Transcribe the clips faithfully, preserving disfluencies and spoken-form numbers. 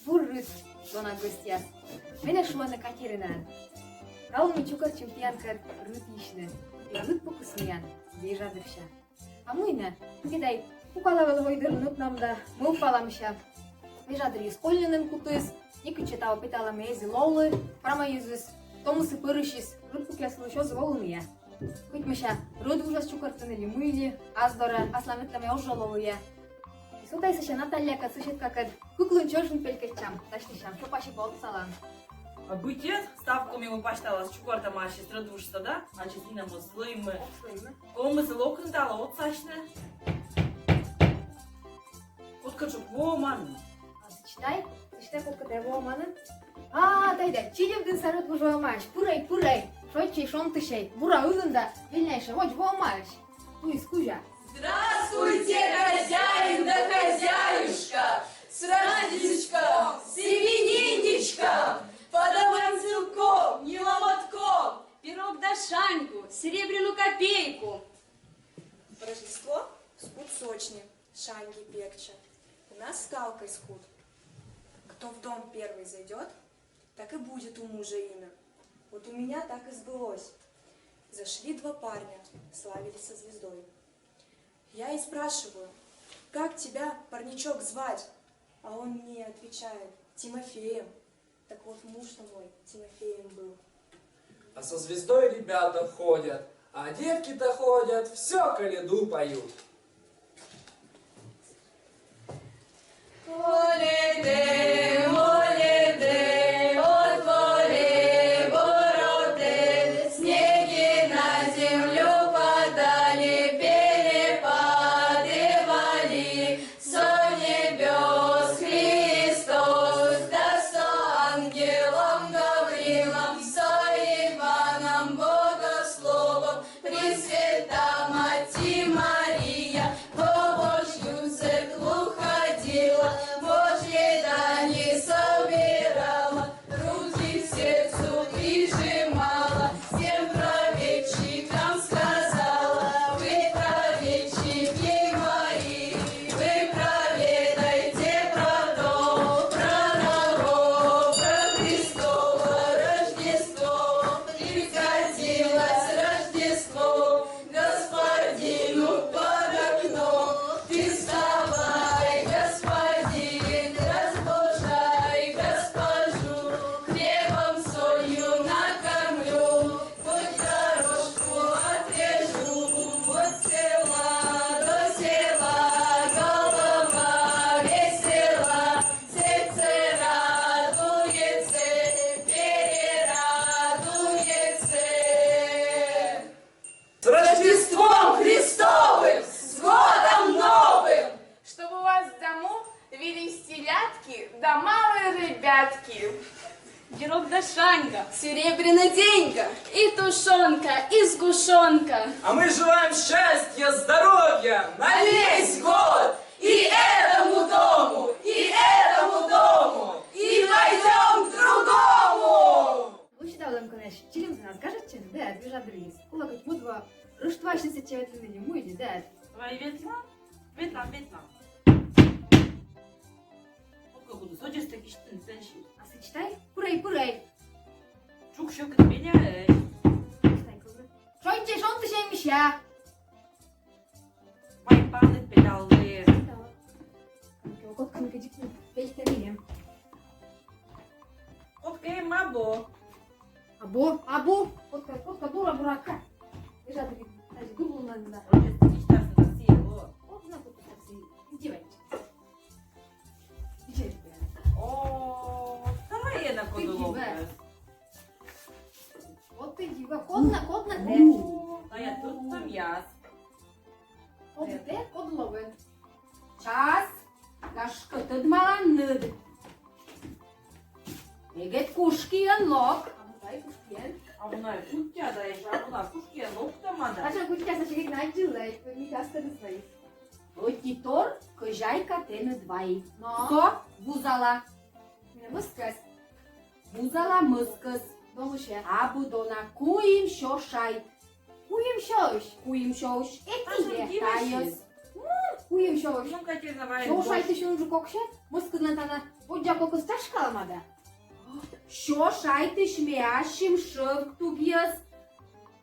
Бур рыт, дона гӧсьтъяс. Менӧ шуӧны Катерина. Талун ми чукӧртчим тіянкӧд рытйысьны. И рыт пукыс миян вежа дырся. А мый нӧ, кӧть тай пукала вӧлі вой дыр, нотнам да мӧвпалам сэсся. Вежа дырйиыс колльыны кутіс, некытчӧ таво петалӧмӧ эз и лолы, прамӧй йӧзыс томыс и пӧрысьыс, рыт пукъяс вылысь оз волыны я. Кӧть мися, рӧдвужӧс чукӧртны ли мый ли, ас дорӧ, аслам ветлӧмӧй оз жӧ лолы я. И со тай сэсся Натальякӧд, соседкакӧд, кык лун чӧжын пелькӧдчам, дасьтысям, шӧпасьӧ пӧ отсалан. А быттьӧ став Комиӧ пасьталас чукӧртӧмаӧсь рӧдвужсӧ да, а чӧс нинӧм оз лӧймы. Комиыс локны да отсасьны. Кодкӧ тшӧтш воӧмаӧсь. А сідз тай, сідз тай кодкӧ тай воӧмаӧсь. А, тай, тай, Чилимдінса рӧдвужӧмаӧсь. Пырӧй, пырӧй, шойччӧй, шонтысьӧй, бура ылын да, вельнайшӧй водз воӧмаӧсь. Туйыс кузя. Здравствуйте, хозяин да хозяюшка! С Рождественском, с именинничком! Подавай силком, не ломотком! Пирог да шаньгу, серебряную копейку! Рождество скут сочни, шаньги пекча. У нас скалкой скут. Кто в дом первый зайдёт, так и будет у мужа имя. Вот у меня так и сбылось. Зашли два парня, славились со звездой. Я и спрашиваю: «Как тебя, парничок, звать?» А он мне отвечает: «Тимофеем». Так вот, муж-то мой Тимофеем был. А со звездой ребята ходят, а девки-то ходят, всё коляду поют. Коляды, моляды, от полей вороты, снеги на землю падали, перепады вали, со небёс Христос, да со ангелом Гаврилом, со Иваном Богословом, Пресвета Мать Мария, по Божьим свету ходила, Божьей дани собирала, руки к сердцу прижимала, всем праведчикам сказала: вы, праведчики мои, вы проведайте про то, про того, про Христово Рождество. Пригодилось Рождество Господину под окно. Ты вставай, господин, разбужай госпожу, хлебом, солью накормлю, путь дорожку отрежу. От села до села голова весела, сердце радуется, перерадуется. С Рождеством Христовым! С Годом Новым! Чтобы у вас в дому велись телятки да малые ребятки. Пирог да шаньга, серебряная деньга, и тушёнка, и сгущёнка. А мы желаем счастья, здоровья на весь год! И этому дому, и этому дому, и пойдём к другому! Лучше давлем, конечно, Чилимдінас гажӧдчӧны, да, вежа дырйиыс. Колӧ кӧть мӧд во Рождествоасьныс сэтчӧ ветлыны ли мый ли, да. Давай ветлам, ветлам, ветлам. Кодкӧ кутіс, содзӧстӧ кисьтыны сэтчӧ. А сэтчӧ тай, пырӧй, пырӧй. Чуксьӧ кӧть пеняӧсь. Шойччӧй, шонтысьӧй, мися. Вай паныд петалӧ. Кодкӧ, кодкӧ дзик пельтӧмӧй. Кодкӧ эм абу. Абу, абу. Кодкӧ, кодкӧ бура, бура кӧ. Вежа дырйи, даже дублунан да. Рождество мечтасын да сийлӧ. Кодкӧ на кутіс сійӧ. Издевайтчис. Издевайтчис. О, вторая на кодкӧ локтӧ. Вот ты дива, кодкӧ на, кодкӧ на тэ. О, тая тӧдтӧмъяс. Кодкӧ тэ, кодкӧ локтӧ. Час, гашкӧ, тӧдмаланныд. Эгӧ кушкиӧн лок. Абу тай кушкиӧн. Абу на кутя да, ещё абу на кушкиӧн локтӧма да. Ача кутя, сача кек на аддзылӧй, ми кастӧдыс вайис. Ӧти тор кӧзяйка тэныд вайи. Но. Со вузала. Мӧскӧс. Вузала мӧскӧс. Донысьӧ. Абу дона, куим сё шайт. Куим сёысь. Куим сёысь. Эти тайӧс. М, Куим сё. Сё шайтысь унджык ог сет, мӧскыдлӧн тані воддза кокыс чашкалӧма да. Сё шайтысь ме ассьым шӧвк тугйӧс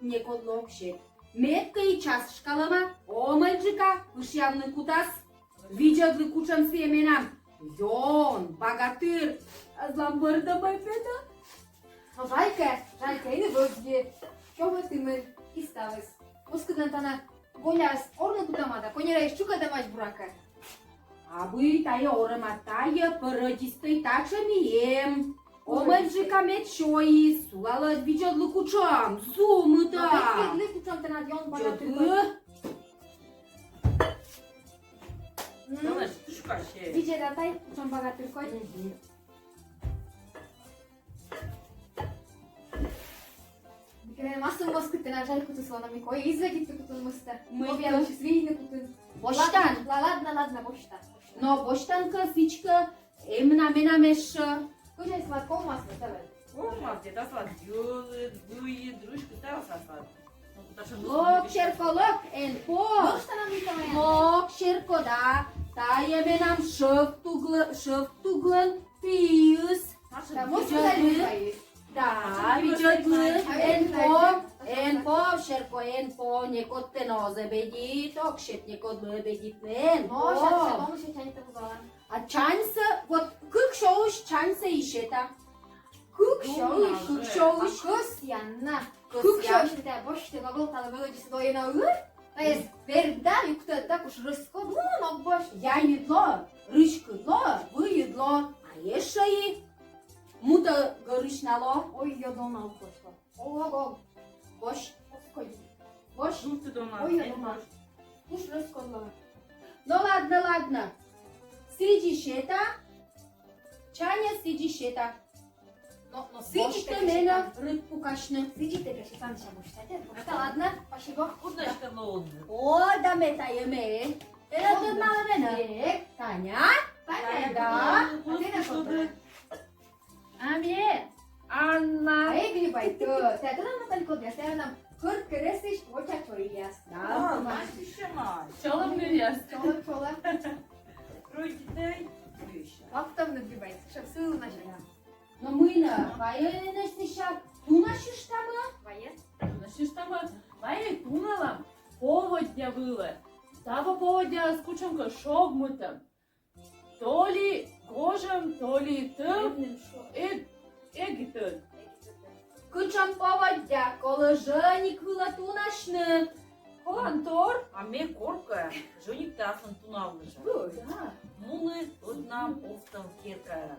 некодлы ог сет. Мед кӧ и чашкалӧма, омӧльджыка пышъявны кутас. Видзӧдлы, кутшӧм сійӧ менам. Ён, багатыр, азлам бӧрдӧмӧй петӧ. Но жаль кӧ, жаль кӧ, ӧні вӧзйи. Сё вӧтымын и ставыс. Мӧскыдлӧн тані голяс орны кутӧма да, кӧнераысь чукӧдӧмаӧсь, буракӧ. Абу и тайӧ орӧма, тайӧ пӧрӧдзыс тайӧ, татшӧм и эм. Омӧльджыка мед сёйис, сулалӧ, видзӧдлы, кутшӧм зумыда. Но, видзӧдлы, кутшӧм тэнад ён багатыр. Видзӧд да тай, кутшӧм багатыр кодь. Менам ассьым мӧскыд тэнад жаль кутіс лоны, мыйкӧ изводитны кутін мӧстӧ. Мыйкӧ? Объявление вийны кутін. Босьтан. Ладно, ладно, ладно, босьта. Но босьтан кӧ, сідзкӧ, эм на менам ещӧ. Кыдз аслад ковмас, давай. Ковмас, да аслад йӧлыд, выйыд, ручкыд, да аслад. Лок, серко, лок, эн пов. Лок, серко, да. Тайӧ менам шӧвк туглӧ-, шӧвк туглӧн пиыс. Да, видзӧдлы. Да, видзӧдлы. Эн пов, эн пов, серко, эн пов, некод тэнӧ оз ӧбедит, ог сет некодлы ӧбедитны, эн пов. А чаньсӧ, вот кык сёысь чаньсӧ и сета. Кык сёысь, кык сёысь. Кӧсъян на. Кык сёысь, да, босьтӧ, но гӧлталӧ велӧдчисӧ дойӧ на ыр. Тайӧс вердӧ да юктӧ да, куш рӧскод лоӧ, но босьт. Яйыд лоӧ, ручкыд лоӧ, выйыд лоӧ. А ещӧ и мутӧ гӧрысь на лоӧ. Ой, ё, дона, ог босьт. Ог, ог, ог. Босьт. Ог кодь. Босьт. Ой, ё, дона. Куш рӧскод лоӧ. Но ладно, ладно. Сідзи сета. Чаньӧс сідзи сета. Но, но сідзи тэ менӧ рыт пукасьны. Сідзи тэ кӧ сетан, ся босьта, босьта, ладно, спасибо. Удачка, но. О, да ме тайӧ ме. Тэнӧ тӧдмалӧ менӧ. Таня? Таня, да. А тэнӧ кутшӧм? А ме Анна. А эг ли бай, тэ, тэ тӧдан, Наталья Клодовна, тэ нам Кӧрткерӧсысь воча чойяс. Да. А, Настя, Настя. Чолӧм гӧгӧръяс. Чолӧм, чолӧм. Родитель. Вахтовны дыбай. Шо сылы на сяна. Но мый на, вайӧ нӧ сэсся тунасьыштамӧ? Вайӧ. Тунасьыштамӧ. Вайӧ туналам поводдя вылӧ. Таво поводдяыс кутшӧмкӧ шогмытӧм. То ли гожӧм, то ли тӧв. Эг, эг и тӧд. Кутшӧм поводдя колӧ жӧник вылӧ тунасьны? Колантор. А ме коркӧ жӧниктӧ аслым тунавлыжа. Да. Муні ӧтнам овтӧм керкаӧ.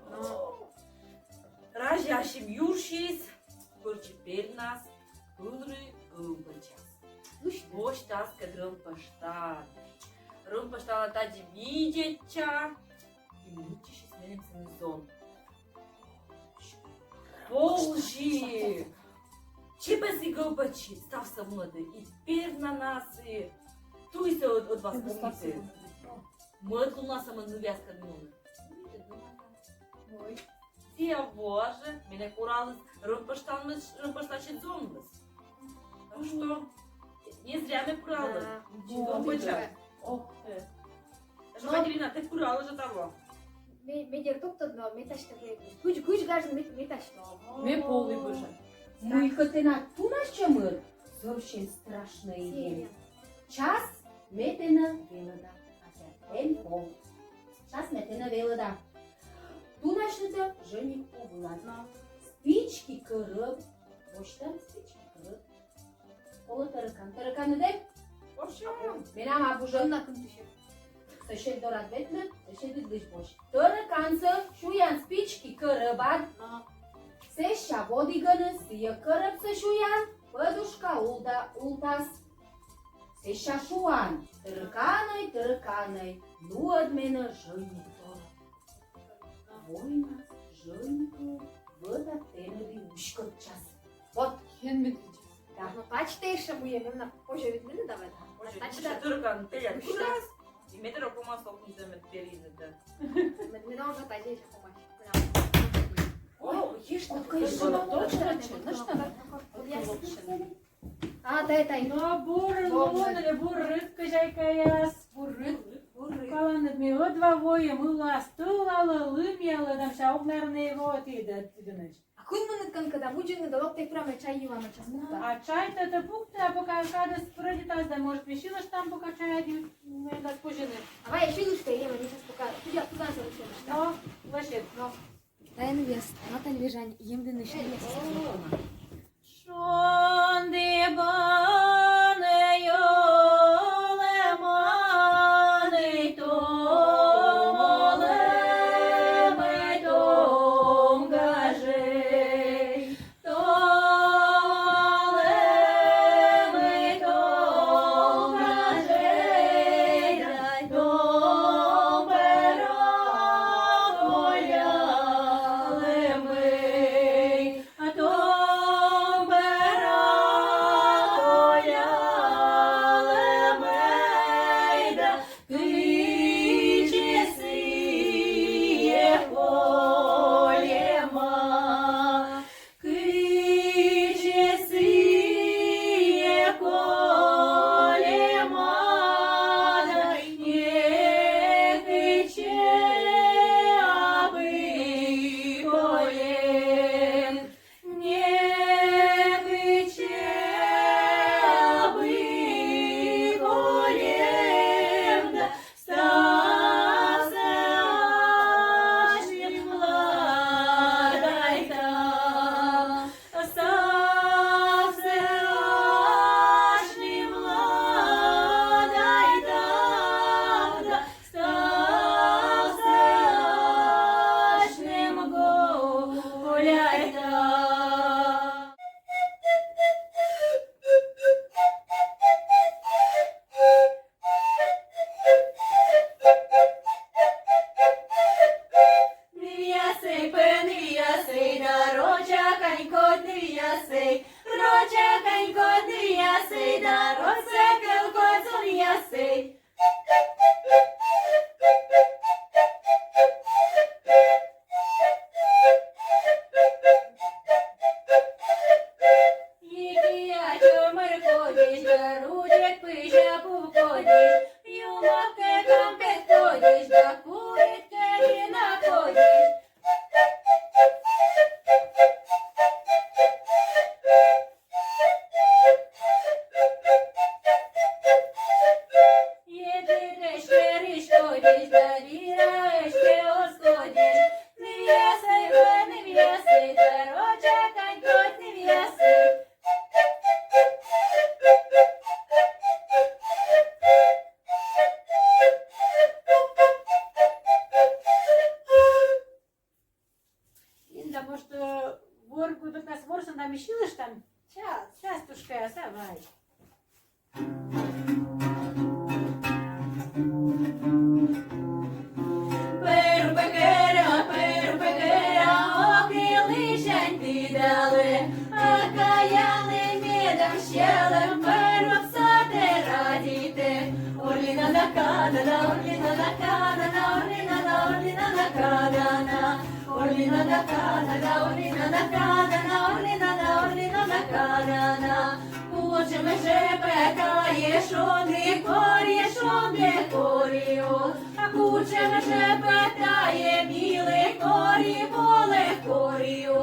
Разясим юрсиыс, пӧрччи пернас, пырӧ гӧлбӧчас. Босьта аскӧд рӧмпӧштан. Рӧмпӧштанлы тадзи видзӧдча, и мыччысис меным сэні зон. Повзис. Чепӧсыс гӧлбӧччис, ставсӧ мунӧдӧ, и пернанас, и туйсӧ ӧд-, ӧдвас помниті. Мӧд луннас мӧд нывъяскӧд мунӧ. Ой. Сійӧ воӧ жӧ, менӧ кораліс рӧмпӧштаныс, рӧмпӧштансьыд зонлысь. Так что, не зря ме пыралі. Да. Зонбӧчас. Ох ты. Жо, Катерина, тэ пыралі жӧ таво. Ме, ме дерт ог тӧд, но ме тасьті кыдз, кыдз гажны ме, ме тасьті. Ме полі быжа. Мыйкӧ тэнад тунасьӧмыд зэв сильнӧй страшнӧй. Час ме тэнӧ велӧда. Эн пов. Час ме тэнӧ велӧда. Тунасьны тэ жӧник пу вылад. Спички кӧрӧб. Босьтан спички кӧрӧб. Колӧ тӧрыкан. Тӧрыканыд эм? Босьт. Менам абу жӧ. Сосед дорад ветлы, соседыдлысь босьт. Тӧрыкансӧ сюян спички кӧрӧбад. Сэсся водігӧныс сійӧ кӧрӧбсӧ сюян, пӧдушка улда-, ултас. Сэсся шуан: «Тӧрыканӧй, тӧрыканӧй, нуӧд менӧ жӧник дорӧ». Войнас жӧникӧн вӧтад тэныд и уськӧдчас. Вот. Эн медводз. Да. Но тадз тэ ещӧ мыйӧн на позьӧ ветлыны, давай. Позьӧ. Тадз тэ тӧрыкан пеляд курас, и ме тӧрык ковмас локнитӧм мед пелиз да. Мед, мед уже тадзи ещӧ ковмас. О, ещӧ. Точно, точно, точно. А, тай, тай. Но бур лун, бур рыт, кӧзяйкаяс. Бур рыт. Каланныд ми ӧдва воим, ылас тӧлалӧ, лымъялӧ да мися огнарнӧй воӧ тіыд, тіыдынысь. А кынмыныд кӧнкӧ да мудзыны да локтӧй пырам, чай юам, час пукта. А чайтӧ пукта, пока кадыс прӧйдитас да, может, ми сьылыштам, пока чай ю-, мед позьыны. А вай сьылыштӧй, Лена, ми час пока кузя, кузя сьылыштам. Но, лӧсьыд, но. Тайӧ нывъяс, Наталь Вежань, «Ем діннысь нывъяс». Шонді банӧй, олӧманӧй, том олӧмӧй, том гажӧй, том олӧмӧй, том гажӧй, том бӧрӧ колялӧмӧй. А том бӧрӧ колялӧмӧй да, кыдзи сійӧ кольӧма, кыдзи сійӧ кольӧма да, некытчӧ абу кольӧм. Некытчӧ абу кольӧм да, ставсӧ асьным ладайтам, ставсӧ асьным ладайтам да, ставсӧ асьным гуляйтам. Нывъясӧй, пӧ нывъясӧй да, рочакӧй кодь нывъясӧй, рочакӧй кодь нывъясӧй да, рочакӧй кодь зонъясӧй. Егия чӧмыр кодьысь да, рудик пызя пув кодьысь, юмов кӧ кампет кодьысь да, курит кӧ вина кодьысь. Егитӧй эськӧ рысь кодьысь да, вираӧй эськӧ оз кодьысь, нывъясӧй, пӧ нывъясӧй да, рочакӧй кодь нывъясӧй. Инда, может, э, воргу докнас ворсам да ми сьылыштам? Час, час тушкаяс, а вай. Пӧру пӧ кӧра, пӧру пӧ кӧра, ок и лысянь тыдалӧ, а каялӧ медым сьӧлӧм, пӧру псатӧ радейтӧ. Орлина да кадана, орлина да кадана, орлина да, орлина да кадана. Орлина да кадана, орлина да кадана, орлина да, орлина да кадана. Кутшӧм жӧ пӧ тайӧ шонді кори, шонді кори, о. А кутшӧм жӧ пӧ тайӧ милый кори, волӧ кори, о.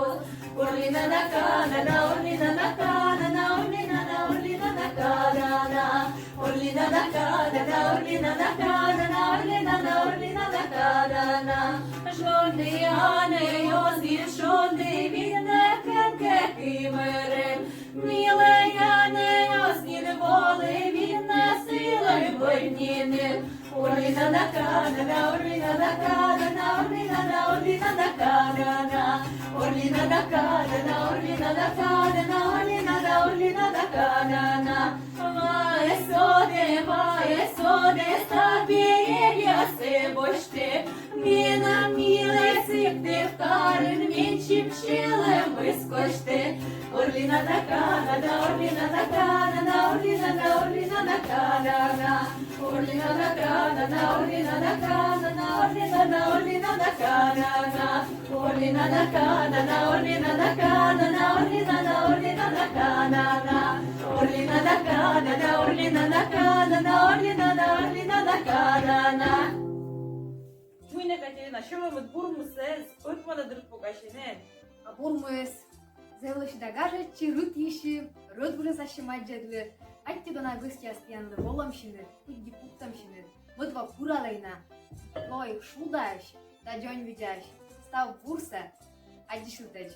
Орлина да кадана, орлина да кадана, орлина да, орлина да кадана. Орлина да кадана, орлина да кадана, орлина да, орлина да кадана. Шонді анӧй оз нин, шонді виннӧ кӧнкӧ кымӧрӧм. Милӧй анӧй оз нин волы виннӧ сылӧн вӧньнинын. Орлина да кадана, орлина да кадана, орлина да, орлина да кадана. Орлина да кадана, орлина да кадана, орлина да, орлина да кадана. Ваӧ содӧ, ваӧ содӧ, став берегъясӧ босьтӧ. Менам милӧй Сыктывкарын менсьым сьӧлӧмыс косьтӧ. Орлина да кадана, орлина да кадана, орлина да, орлина да кадана. Орлина да кадана, орлина да кадана, Мый нӧ, Катерина, сьӧлӧмыд бурмысӧ эз ӧтмана дыр, пока синӧ. А бурмыс. Зэв лӧсьыда гажӧдчи, рытйыси, рӧдвужӧс ассьым аддзӧдлі. Аттьӧ дона гӧсьтъяс тіянлы волӧмсинныд, пыдди пуктӧмсинныд. Мӧд во пыралӧй на. Лои шудаӧсь да дзоньвидзаӧсь. Став бурсӧ. Аддзысьлытӧдз.